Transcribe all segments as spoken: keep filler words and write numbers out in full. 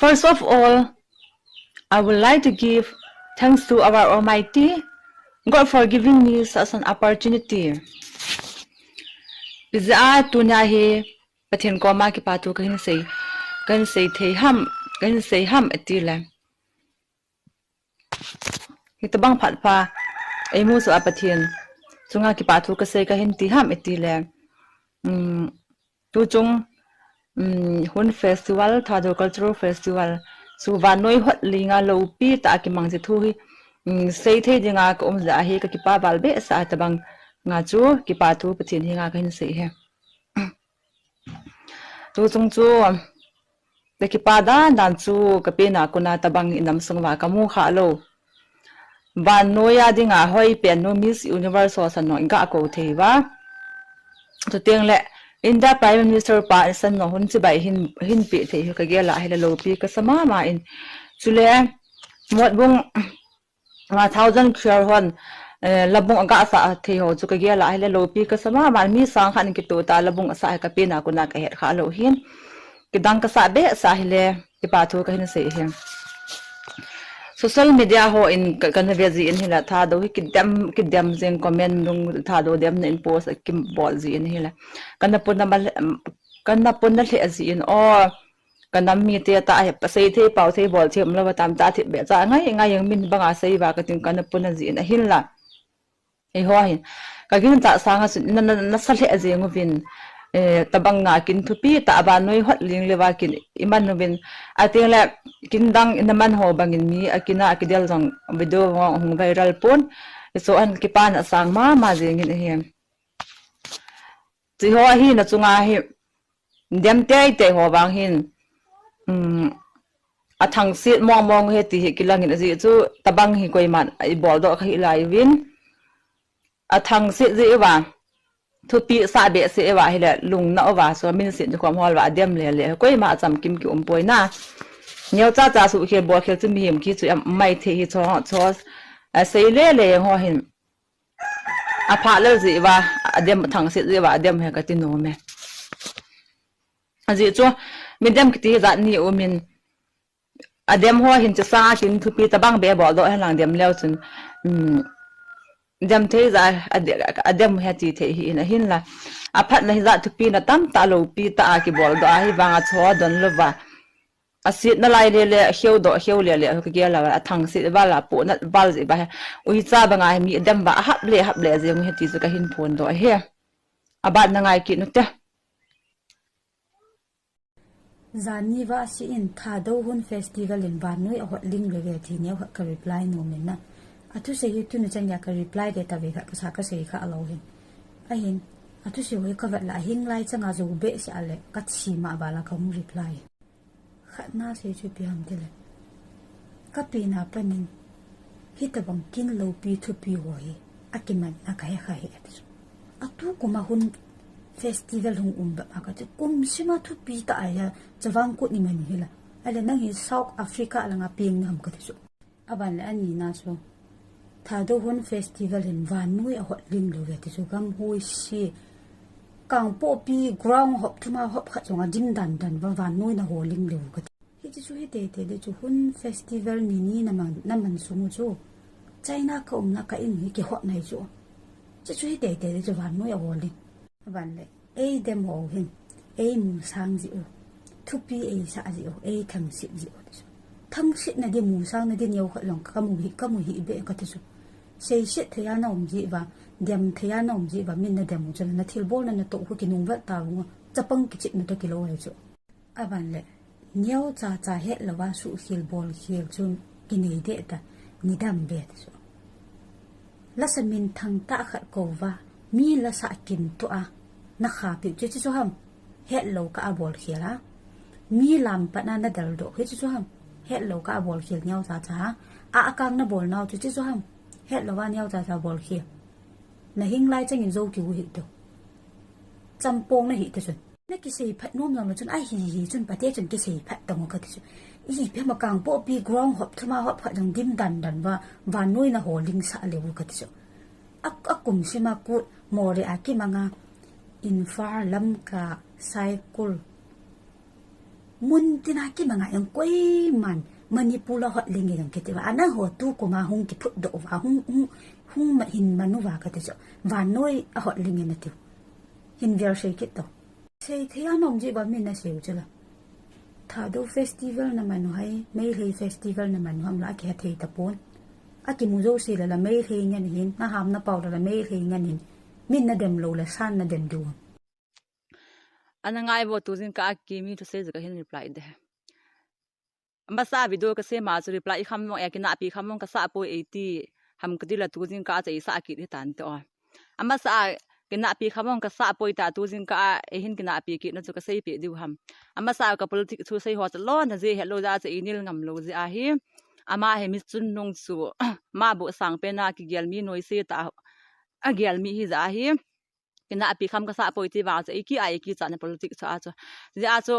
First of all, I would like to give thanks to our Almighty God for giving me such an opportunity. Hijeh a tunia hi Pathen koma kipa thu kahin sei, kahin sei thei ham, kahin sei ham ati le. Hitabang phat pha eimu soh a Pathen chunga kipa thu kasei kahin ti ham ati le. Um, tuchung, um, Hun Festival, Thadou Cultural Festival chu vannoi hotlinga loupi tah a kimang chi thu hi, um, sei thei dinga ka um jeh a hi ka kipa val behseh a, tabang nga chu kipa thu Pathen henga kahin sei e. Tuchung chu, ka kipa dan dan chu ka pen a kona tabang inam sung uva kamu kha lou. Vannoi a dinga hoi pen nu Miss Universe ho san nong iga kou thei uva. Chuteng le India Prime Minister pa san nong hun chibai hin, hin pe thei hi ka gel a hile loupi kasa mama in. Chule Motbung, ah, Thousand Crore hon, eh, labung aga sah thei ho chu ka gel a hile loupi kasa mama in, mi sang khat in kitoh tah a labung asah hi ka pen a kona ka het kha lou hin. Kidang kasah behseh a hile kipa thu kahin sei hi. Social media ho in ka, kana ve jin hile Thadou hi kidem, kidem jing, comment nung Thadou demna in post akibol jin hile. Kana puna mal, kana puna lheh jin o. Ka nam mite tah hi, pasei thei, pao thei, bol thei, umlou va tam tah thipbeh cha, ngai, ngai jeng min banga sei uva kating kana puna jin ahinla. Eiho hin. Ka gingtah sanga chun, na, na, nasa lheh jeng uvin, eh, tabang nga kin thupi tah a vannoi hotling leuva kin iman uvin. Ateng le, kin dang ina man ho bangin mi, akina, akidel jong video hung viral pon. Hichu an kipana sang mama jengin ahi. Chi ho ahi na chunga hi, dem teitei ho vang hin, um, athangsit mong mong hi ti hi kilangin ajeh chu tabang hi koiman ibol doh kha hih lai uvin. Athangsit jeh uva, thupi sah behseh uva hile lungna uva, so min sit ni khom hol uva adem le le, koima achamkim ki um poi na. Neo cha cha suhkhel bolkhel chu mihem ki chu amai thei hi cho, cho, asei le le jeng ho hin. Apha lel jeh uva, adem thangsit jeh uva, adem hi kati nom e. Ajeh chu, midem kiti hi jat ni umin, adem ho hin chu sanga kin thupi tabang beh bol doh henlang dem leu chun, um, dem thei jeh a, ade-, adem hi ati thei hi in ahinla. Aphatna hi jat thupi na tamtah loupi tah a kibol doh ahi vanga cho don louva. Asit nalai le le, akheu doh, akheu le le, ka gel a, athangsit val a, pohnat val jeh uva hi. Uicha banga hi mi dem uva, ahap le, ahap le, jeng u hi ti chu kahin phondoh ahi. Aban na ngai kit ute. Jani va si in Thadou Hun Festival in vannoi ahotling lou ve ti neo khat ka reply nom in na. Athusei hi tuni chan geiya ka reply ve tave khat kasa kasei kha lou hin. Ahin, athusei hi kavet la hing lai changa jou behseh a le, kathi ma val a kahung reply. Khatna sei chu ipi ham tile, ka pen a panin, hitabang kin loupi thupi ho hi, akimanna kahe kha hi ati chu. Atu kuma Hun festival hung um bep a kati, kum sima thupi tah a hi, Chavang Kut ni mani hila. Ahile nang hi South Africa langa peng naham kati chu. Aban le anina chu, Thadou Hun festival hin vannoi ahotling lou ve ti chu, gam hoi si. Kangpokpi ground hop thuma hop khat chunga dim dan dan va vannoi na holing lou kati. Hiche chu hi teitei di chu, Hun festival ni ni naman, naman sung u chu, China ka umna ka in hi kihot nai chu. Hiche chu hi teitei di chu, vannoi aholing. Aban le. Ei dem ho hin, ei musang jeh u, thupi ei sah jeh u, ei thangsit jeh u ti chu. Thangsit na di, musang na di neo khat jong kamu hih, kamu hih beh kati chu. Seiset thei a na um jeh uva, dem thei a na um jeh uva, min na dem u chun na thilbol na na toh u kinung vet ta u, chapang kichit na toh kilou ahi chu. Aban le. Neo cha cha het louva suhkhel bolkhel chu kinei deh ta, nidam ve ti chu. Lasa minthang tah khat kou va, mi lasa kin toh a, na kha piu chu, chu chu ham, het lou kah a bolkhel a. Mi lam pat na na del doh hi chu chu ham, het lou kah a bolkhel neo cha cha a. A, akang na bol nau chu, chu chu ham, het louva neo cha cha bolkhel. Na hing lai chang in jou kiu hih teu. Champong na hih teu chun. Na kisei phat nom jong lou chun, ahi hi chun pate chun kisei phat tang u kati chu. Ipi ham a Kangpokpi ground hop thuma hop khat jong dim dan dan va, vannoi na holing sah leu kati chu. A, akum sima Kut, Moreh a kimang a, Imphal, Lamka, Saikul, Mun tina kimanga jong koiman Manipur a hot ling e jong kiti uva. Ana ho tu kuma hung kiphut doh uva, hung, hung, hung ma hin man uva kati chu. Vannoi a hot ling e nati u. Hin vel sei kit to. Sei thei a nom ji ba min na sei u chu la. Thadou festival na man u hai, Meitei festival na man u ham la kihe thei tapon. Akimu jouse la la Meitei ngen hin, na ham na pau la la Meitei ngen hin. Min na dem lou la san na dem diu. Ana ngai vo tu jingkah a ki mi thusei jeh ka hin reply de. Amasa video ka sem a chu reply i kham mong e kinahpi kham mong ka sa poi e ti ham ka ti la tu jingkah a chu i sa kit hi tan te o. Amasa kinahpi kham mong ka sa poi ta tu jingkah a e hin kinahpi kit na chu ka sei pe diu ham. Amasa ka politics thusei ho chu lon na je he lo ja chu i nil ngam lo je a hi. Ama he mi chun nung chu ma bu sang pe na kigel mi noi se ta a gel mi hi ja hi. Kinahpi kham ka sa poi ti vang chu, i ki ai, i ki cha na politics chu a chu. Jeh a chu,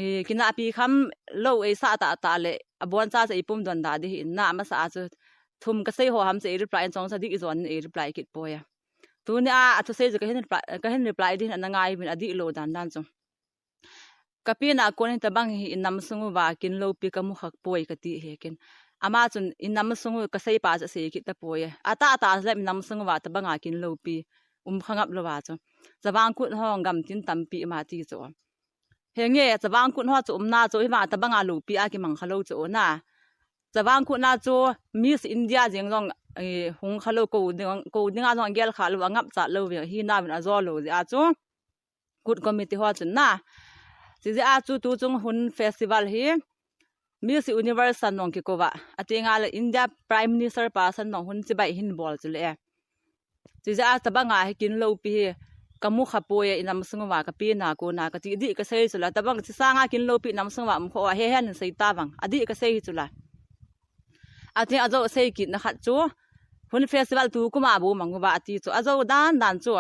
i kinahpi kham lo ei sa ta ta le, abon cha chu i pum don da di hi in na, amasa a chu. Thum ka sei ho ham chu i reply in chong sa di i jon i reply kit poi a. Tuni a, a thusei chu ka hin reply, ka hin reply di hin ana ngai vin a di lo dan dan chu. Ka pi na kon hi tabang hi i nam sung uva kin lopi ka mu khak poi ka ti hi kin. Ama chun i nam sung u ka sei pa chu sei kit ta poi. Ata ata le i nam sung uva tabang a kin lopi um kha ngap lo va chu. Chavang Kut ho gam tin tampi ma ti chu. Henge Chavang Kut ho chu um na chu hi va tabang a lopi a kimang kha lo chu na. Chavang Kut na chu Miss India jeng jong, eh, hung kha lo ko ding, ko ding a jong gel kha lo a ngap cha lo ve hi na vin a jo lo jeh a chu. Kut committee ho chun na. Chijeh a chu tu chung Hun Festival hi Miss Universe san nong kiko va. Ati nga le India Prime Minister pa san nong hun chibai hin bol chu le. Chijeh a tabang a hi kin lopi hi ka mu kha poi e i nam sung uva ka pi na ko na ka ti di ka sei chu la tabang chi sang a kin lopi nam sung uva um kho a he hen sei ta vang. A di ka sei hi chu la. Ati a jo sei kit na khat chu. Hun Festival tu kuma bu mang uva ati chu. A jo dan dan chu.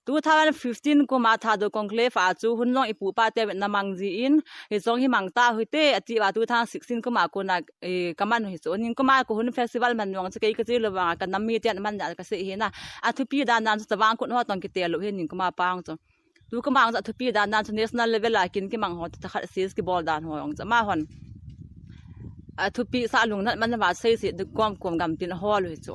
Two thousand fifteen kuma Thadou Conclave a chu hun jong i pu pa te na mang ji in, hi jong hi mang ta hu te ati uva two thousand sixteen kuma ko na, eh, ka man u hi chu. Nin kuma ko Hun Festival man jong chu kei ka chi lo vang ka nam mi te man ja ka sei hi na. A thupi dan dan chu Chavang Kut ho tong kite lo hi nin kuma pang chu. Tu kuma ang chu a thupi dan dan chu national level a kin kimang ho ta khat sis kibol dan ho jong chu ma hon. A thupi sa lung nat man va sei si du kom kom gam tin a hol u hi chu.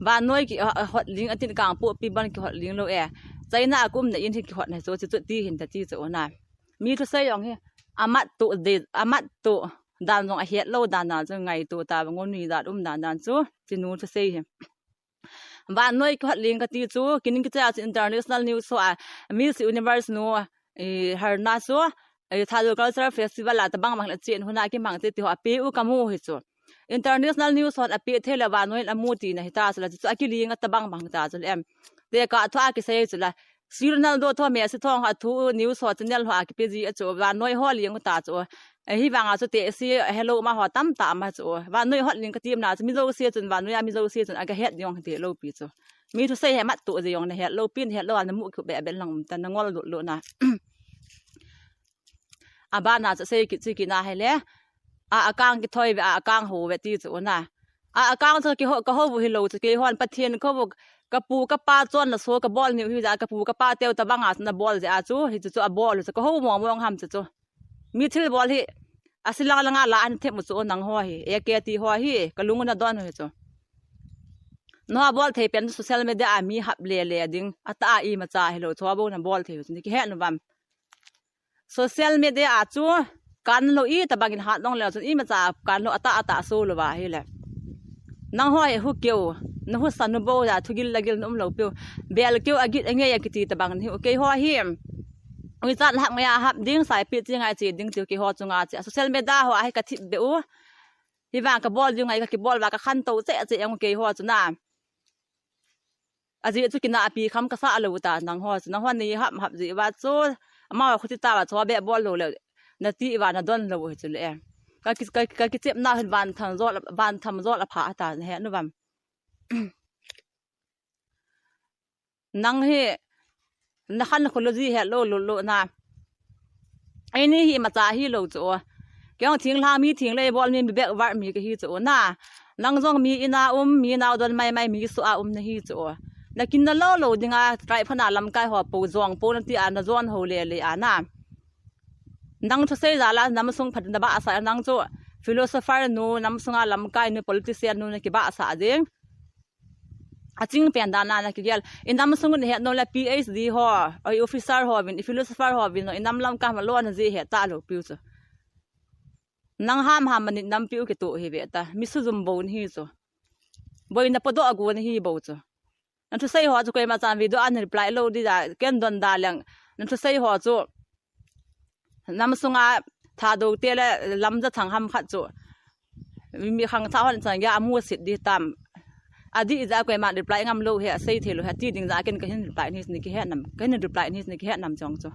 Vannoi ki, a, a hot ling a tin kang po pi ban ki hot ling lo e. China a kum na in hi ki hot na chu chu ti hin ta ti chu na. Mi thusei jong hi. Amat tu de, amat tu. Dan jong a het lo dan na chu ngai tu ta ngon ni dan um dan dan chu. Chi nu thusei hi. Vannoi ki hot ling ka ti chu. Kin ki cha chu international news ho a. Miss Universe nu, eh, har na chu. Eh, Thadou Cultural Festival a tabang bang le chen hun a kimang te ti ho a pe u ka mu hi chu. International news hon a pe thei le vannoi a mu ti na hi ta chu la chu a kiling a tabang bang ta chu le em. Te ka thu a kisei chu la. Si Ronaldo tho Messi tho ha thu news ho channel ho a kipe ji a chu vannoi ho ling u ta chu. Eh, hi vang a chu te si hello ma ho tam ta ma chu. Vannoi hot ling ka ti na chu mi jouse chun vannoi a mi jouse chun a ka het jong te lo pi chu. Mi thusei he mat tu je jong na het lo pin het lo a na mu khu be be lang um ta na ngol lo lo na. A bana chu sei kit chi kit na he le. A, a kang ki thoi ve, a, a kang ho ve ti chu na. A, a kang chu ki ho, ka ho vu hi lo chu ki hon Pathen kho vu ka pu ka pa chon na so ka bol ni hi ja ka pu ka pa teu tabang a na bol ja chu hi chu chu a bol chu ka ho mong mong ham chu chu. Mi thil bol hi a silang langa la an them u chu nang ho hi. E ke ti ho hi ka lung na don hi chu. No a bol thei pen social media a mi hap le le ding. A ta a i ma cha hi lo chu a bo na bol thei chu ni ki he nu vam. Social media a chu kan lo i tabang in hat dong le chu i ma cha kan lo ata ata so lo va hi le. Nang ho hi hu keu, na hu san nu bo ya thu gil la gil num lo piu. Bel keu a git a nge ya kiti tabang ni u kei ho hi. Ui chan hak nge a hap ding sai pi chi ngai chi ding ti kei ho chu nga chi. Social media ho a hi ka thip be u. Hi vang ka bol ding ngai ka ki bol va ka khan to che che ang kei ho chu na. A ji chu kina a pi kham ka sa lo ta nang ho chu nang ho ni hap hap ji va chu. Ama ho khuti ta va chu be bol lo le. Na ti va na don lo hi chu le. Ka ki, ka, ka ki chep na hin van tham jol, van tham jol a pha ta he nu vam. Nang hi, na khan kholo ji he lo lo lo na. Ei ni hi ma cha hi lo chu. Kei ong thing hla mi thing le bol mi mi bek var mi ka hi chu na. Nang jong mi ina um, mi nau don mai mai mi su a um na hi chu. Na kin na lo lo dinga, trai phana lam kai ho po jong po na ti a na jon ho le le a na. Nang thusei jal a nam sung phat na bahsah, nang chu philosopher nu, nam sunga lamkai nu, politician nu na kibahsah ding. Aching pen dan a na kigel. I nam sung u na het nom le PhD ho, oi officer ho vin, i philosopher ho vin, i nam lamkai ho lo na ji het talou piu chu. Nang ham ham manit nampiu kitoh hi ve ta. Mi sujum bou nahi chu. Boina podoh a go nahi bou chu. Na thusei ho chu koima chan video a na reply lou ding a, ken don da leng. Na thusei ho chu nam sunga Thadou te le lamja thang ham khat chu mi khangthah hon chan geiya amu sit ding tam. Adih jeh a koima reply ngam lou hi, asei thei lou hi, ati ding jeh a ken kahin reply nahi, ni kihet nam, kahin reply nahi, ni kihet nam jong chu.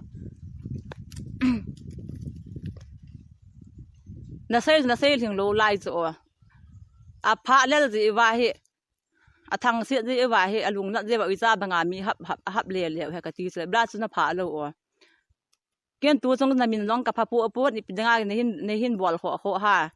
Na sei, na sei lhing lou lai chu o. Apha lel ji va hi, athang sit ji va hi, alung nat ji va uicha banga mi hap, hap, hap le le hi kati chu, bla chu na pha lou o. Ken tu chung na min jong ka pha pu pu, ni pi dinga na hin, na hin bol kho kho ha.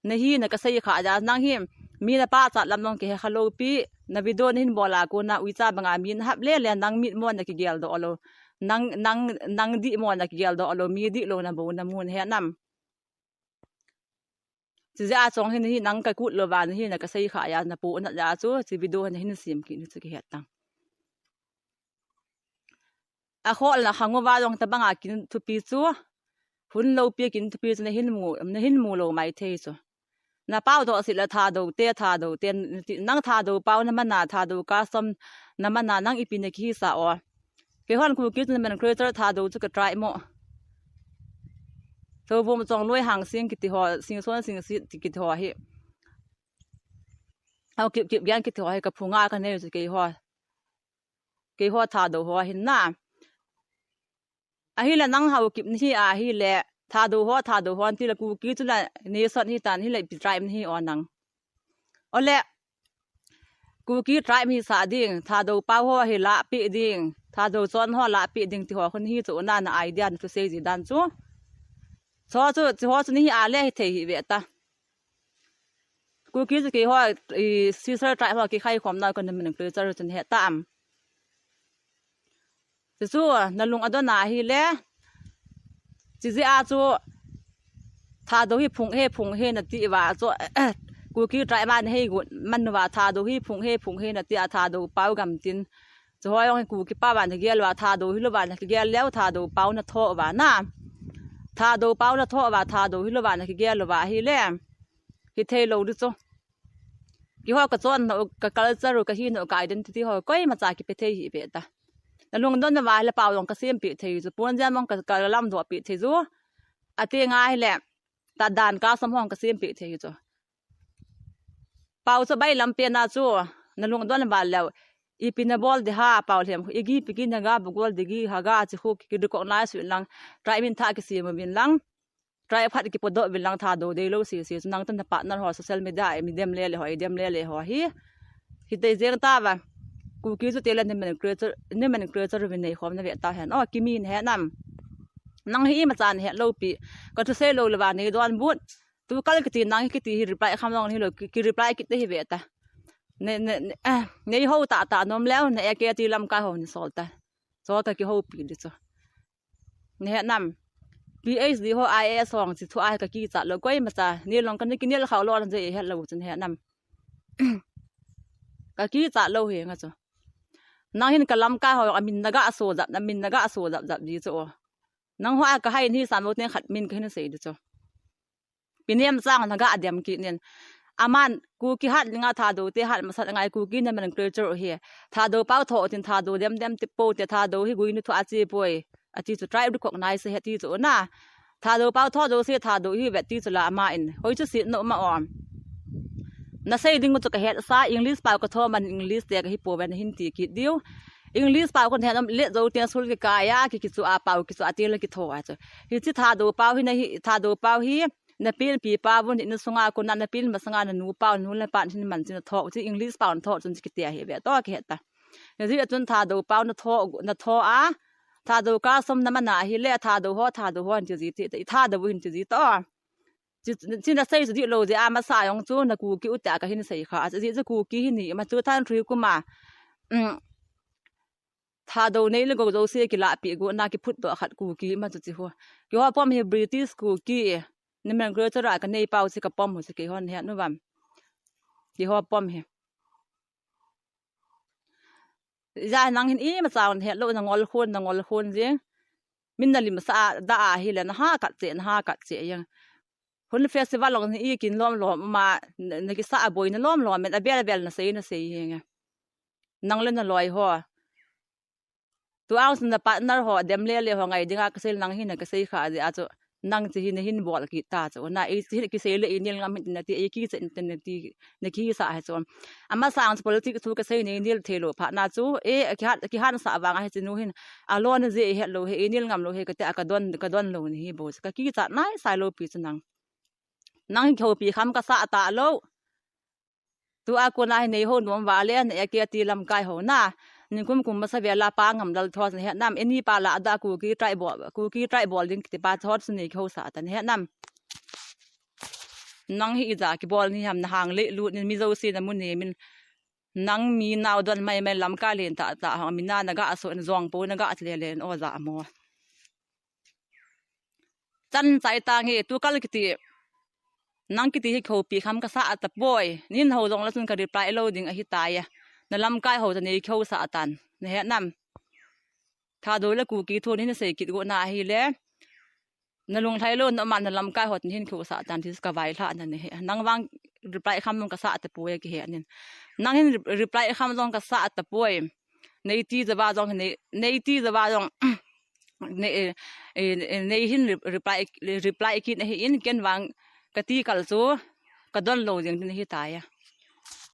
Na hi na ka sei kha ja, nang hi mi na pachat lam jong kihe kha lou pi, na video na hin bol a kona uicha banga mi na hap le le, nang mit mo na kigel doh lou. Nang, nang, nang dih mo na kigel doh lou, mi dih lou na bou na mun he nam. Chi jeh a chong hin hi nang ka kut lou va na hi na ka sei kha ja, na pu na ja chu, chi video na hin sim ki ni chu kihet tang. A khol na khang uva jong tabanga kin thupi chu, hun lou pi kin thupi chu na hin mu, na hin mu lou mai thei chu. Na pau doh sit le Thadou te, Thadou te, nang Thadou pau na mana, Thadou custom na mana, nang ipi na kisa o. Keihon Kuki chu nomenclature Thadou chu ka try mo. Thoubom Chongloi Hangsing kiti ho, Singson Singsit kiti ho hi. Haokip Kipgen kiti ho hi ka phunga ka nei chu keiho. Keiho Thadou ho hin na. Ahile nang Haokip nahi ahile, Thadou ho, Thadou ho, anti le Kuki chu la nation hi tan, hile ipi tribe nahi o nang. Ole, Kuki tribe hi sa ding, Thadou pau ho hi la pi ding, Thadou chon ho la pi ding ti ho khun hi chu na na idea na thusei ji dan chu. Cho chu, chi ho chu nahi ale hi thei hi ve ta. Kuki chu keiho, i, sister tribe ho kikhai khom na ka nomenclature chu na he tam. Chu chu, na lung adon ahile, chi jeh a chu, Thadou hi phung he, phung he na ti va chu, Kuki tribe man hei gu, man va Thadou hi phung he, phung he na ti a Thadou pau gam tin. Chu ho jong hi Kuki pau va na gel va Thadou hi lou va na kigel leu Thadou pau na tho va na. Thadou pau na tho va Thadou hi lou va na kigel lou va ahile. Hi thei lou di chu. Keiho ka chon na, ka culture, ka hi na, ka identity ho, koima cha kipe thei hi ve ta. Na lungdon na va le pau jong ka sem pi thei chu. Pon jam jong ka, ka lam doh pi thei chu. Ati ngai le, ta dan ka sam hong ka sem pi thei chu. Pau chu bai lam pe na chu, na lungdon na va le, ipi na bol di ha, pau lhem, i gi pi gi na ga, bu gol di gi, ha ga, chi khu, ki recognize vin lang, tribe min tha ki sem vin lang. Tribe khat kipodoh vin lang Thadou dei lou si si, nang tan na partner ho social media a mi dem le le ho, i dem le le ho hi. Hi tei jeng ta va. Kuki chu te le nomenclature, nomenclature vin nei khom na ve ta hen. O, kimi na he nam. Nang hi ima chan he lou pi. Ka thusei lou le va nei don but. Tu kal kiti nang hi kiti hi reply kham long hi lou, ki, ki reply kit hi ve ta. Ne, ne, ne, eh, nei ho ta ta nom leu, ne e ke ti lam ka ho ni sol ta. Cho ka ki ho pi di cho. Ni he nam. PhD ho IAS hong chi thu a ka kichat lou koima cha. Ni long ka ni kinel khau lou na je he lou chun he nam. Ka kichat lou hi nga chu. Nang hin ka lamkai ho a min na ga so jap, na min na ga so jap jap di chu o. Nang ho a ka hai ni sam lou ten khat min ka hin sei di chu. Pinem chang na ga dem ki nin. Aman Kuki hat nga Thadou te hat masat ngai Kuki nomenclature hi. Thadou pau tho tin Thadou dem dem ti po te Thadou hi gui ni thu a chi poi. A ti chu tribe recognize he ti chu na. Thadou pau tho jo se Thadou hi vet ti chu la ama in. Hoi chu si no ma om. Na sei ding chu ka het sa English pau ka tho man English te ka hi po ven hin ti ki diu. English pau kon het om le jo te sul ki ka ya ki ki chu a pau ki chu a ti le ki tho a chu. Hi chi Thadou pau hi na hi Thadou pau hi. Na pin pi pa vun hi na sunga ko na, na pin masanga na nu pau, nu le pa hin man chin na tho, chi English pau na tho chun chi kitia hi ve to ki heta. Na ji chun Thadou pau na tho, na tho a. Thadou ka som na mana hi le Thadou ho, Thadou ho hin chi ji ti, Thadou hin chi ji to. Chi, chi na sei chu di lou ji a masa jong chu na Kuki u ta ka hin sei kha. Chi ji chu Kuki hi ni ma chu tan three kuma. Um, Thadou nei le Gou jouse kilahpeh gotna kiphutdoh khat Kuki ma chu chi ho. Keiho pom hi British Kuki, nomenclature a kanei pau chu kapom ho chu keihon het nu vam. Keiho pom hi. Ija nang hin imacha nahet lou, nangol khon, nangol khon jing. Min nalim sah a, da ahile naha kat cheh, naha kat cheh jeng. Hun festival long ni ikin lom lom ma, na, nakisah a boina lom lom, men abel abel nasei, nasei jeng. Nang le naloi ho. Tu ang sun na partner ho, dem le le ho ngai dinga kasei nang hin kasei kha jeh a chu. Nang chi hin, hin bol kit ta chu. Na ei chi hin kisei le inel ngam hin nati, ei kichat nati, nakisah hi chu. Amasang chu politics chu kasei nei nel thei lou phat na chu. E, kihat, kihat sah vang a hi chi nu hin. Alon jeh het lou hi, inel ngam lou hi kati a kadon, kadon lou ni hi bou. Kakichat nai sai lou pi chu nang. Nang hi kihoupi kham kasah ta lou. Tu a kona hi nei ho nom vale, na eke ti lamkai ho na. Nikum kum masa vela pa Ngamlal Thot nahet nam. Eni pa la da Kuki tribe bol, Kuki tribe bol ding kiti pa Thot su nei kihou sah ta nahet nam. Nang hi ija kibol ni ham nahang le lut nin mi jouse namu ne min. Nang mi nao don mai mai lamkai len ta ta ho mi na naga so in jong po naga le len o ja mo. Chan chai ta nge tu kal kiti. Nang kiti hi kihoupi kham kasah tapoi. Nin ho jong la chun ka reply lou ding ahi tai a. Na lamkai ho ta nei kihou sah tan. Nahet nam. Thadou le Kuki thu nin sei kit gotna ahile. Na lunglhai lou na ma na lamkai ho ta hin kihou sah tan thi kavai lha na ne he. Nang vang reply kham jong kasah tapoi kihe nin. Nang hin re-, reply kham jong kasah tapoi. Nei ti java jong nei, nei ti java jong. Nei, eh, eh, nei hin re-, reply, reply kit nahi in ken vang kati kal chu kadon lou jeng tin hi tai a.